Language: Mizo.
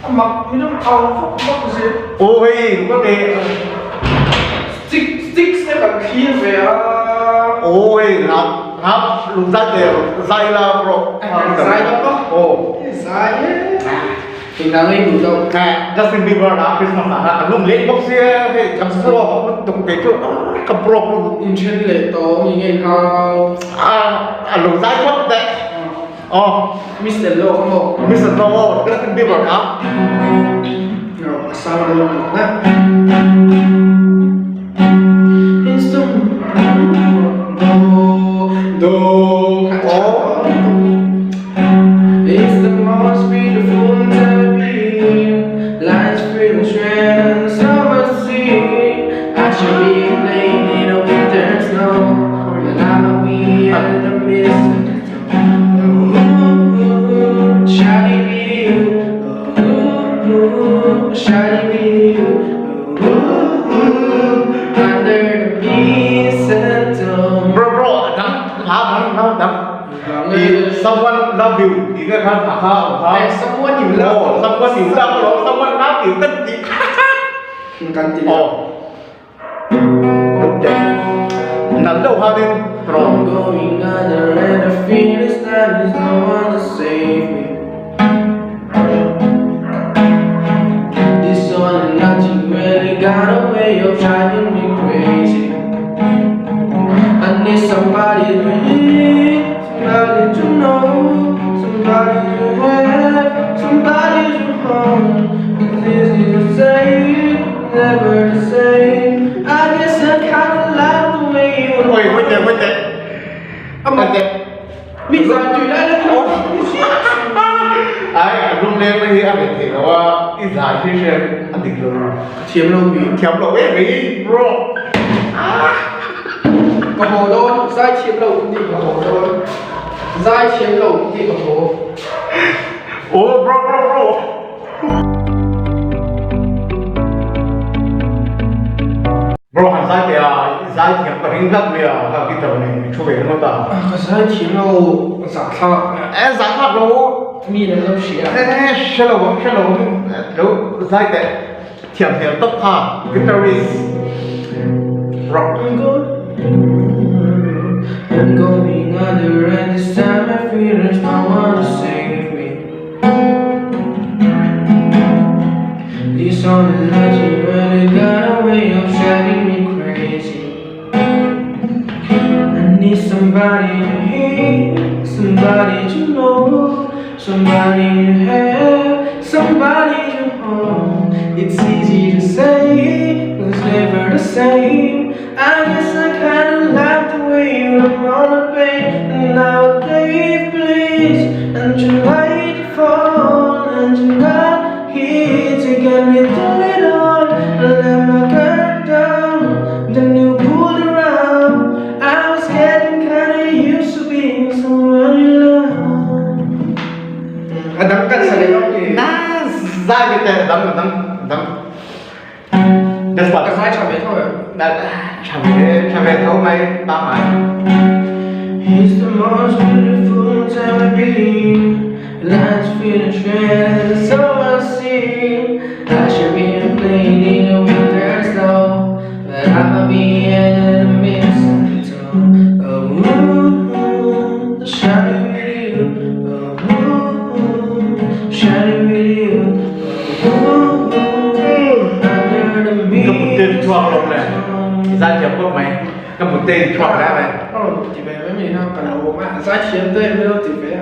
A mak min rawn au vak vak zel. Aw hei ka ke. Stick sticks te kan thlir ve a. Aw hei ngap ngap lung zai te zai la bro. Zai la ba. Aw. Zai e. Eng ang ei duh deuh. Justin Bieber na Christmas ah khan a lung leh bawk sia hei kan pro lutuk kei chu ka pro lutuk. Inthen leh tawh mi ngei hau. A lo zai phawt teh. Aw. Mister Lo kha maw? Mister Lo aw Justin Bieber kha. A sang dawn lutuk na. Do do. Aw. It's the most beautiful time of year. Life's free and strand, summer sea. I should be playing in the winter snow, but I'ma be under the mistletoe. Ooh, shawty with you. Ooh, shawty with you. Ooh, under the mistletoe. Bro bro a dang hla dang hla dang. I someone love you tih te khan a kha awm kha. Eh someone you love. Aw someone you love alawm someone love you kan ti Kan ti. Aw. Nal deuh khanin rawn. I'm going under and I feel this time there's no one to save me. This all and nothing really got a way of driving me crazy. I need somebody to hear, somebody to know, somebody to have, somebody to hold. It's easy to say, never the same. I guess I kinda like the way you Oi, wait there, wait there. Wait there. Mi zai tui lai lai kha. Ai, a rum leng mai hi a ve thei lo a, i zai hi hriat a dik lo. Thiam lo mi. Thiam lo em mai bro. Ka haw dawn, zai thiam lo tih ka haw dawn. Zai thiam lo tih ka haw. Oh bro bro bro. Bro han zai teh a, i zai thiam ka ring tlat mai a, kha guitar nen i thu ve ringawt a. Ka zai thiam lo, zahthlak. E zahthlak lo. Mi an lo hria. E hre lo ang hre lo ang lo zai teh thiam hmel tawp kha guitarist rock. I'm going under and this time I feel there's no one to save me. This all is nothing really got a way of driving me crazy. I need somebody to hear, somebody to know, somebody to have, somebody to hold. It's easy to say, but it's never the same. I guess I kinda like the way you don't wanna pay. And now leave, please, and you light the phone, and you're not here to get me through it all. I let my guard down, then you pulled around. I was getting kinda used to being someone you love. A dang kan sa leh Na zai ve teh dang dang dang. That's what. Ka zai tha ve tho em? Na tha ve tha ve tho mai pa mai. It's the most beautiful time I've been. Life's feeling strange, so I see. I should be playing in the winter snow, but I'ma be in the mistletoe. Oh, ooh, shining with you. Oh, ooh, shining with you. Oh, ooh, under the Ka mut te chhuak lawm le. I zai thiam khawp mai. Ka mut te chhuak le mai. Ti ve mai mi kha kan lo awm a, zai thiam te mi lo ti ve a.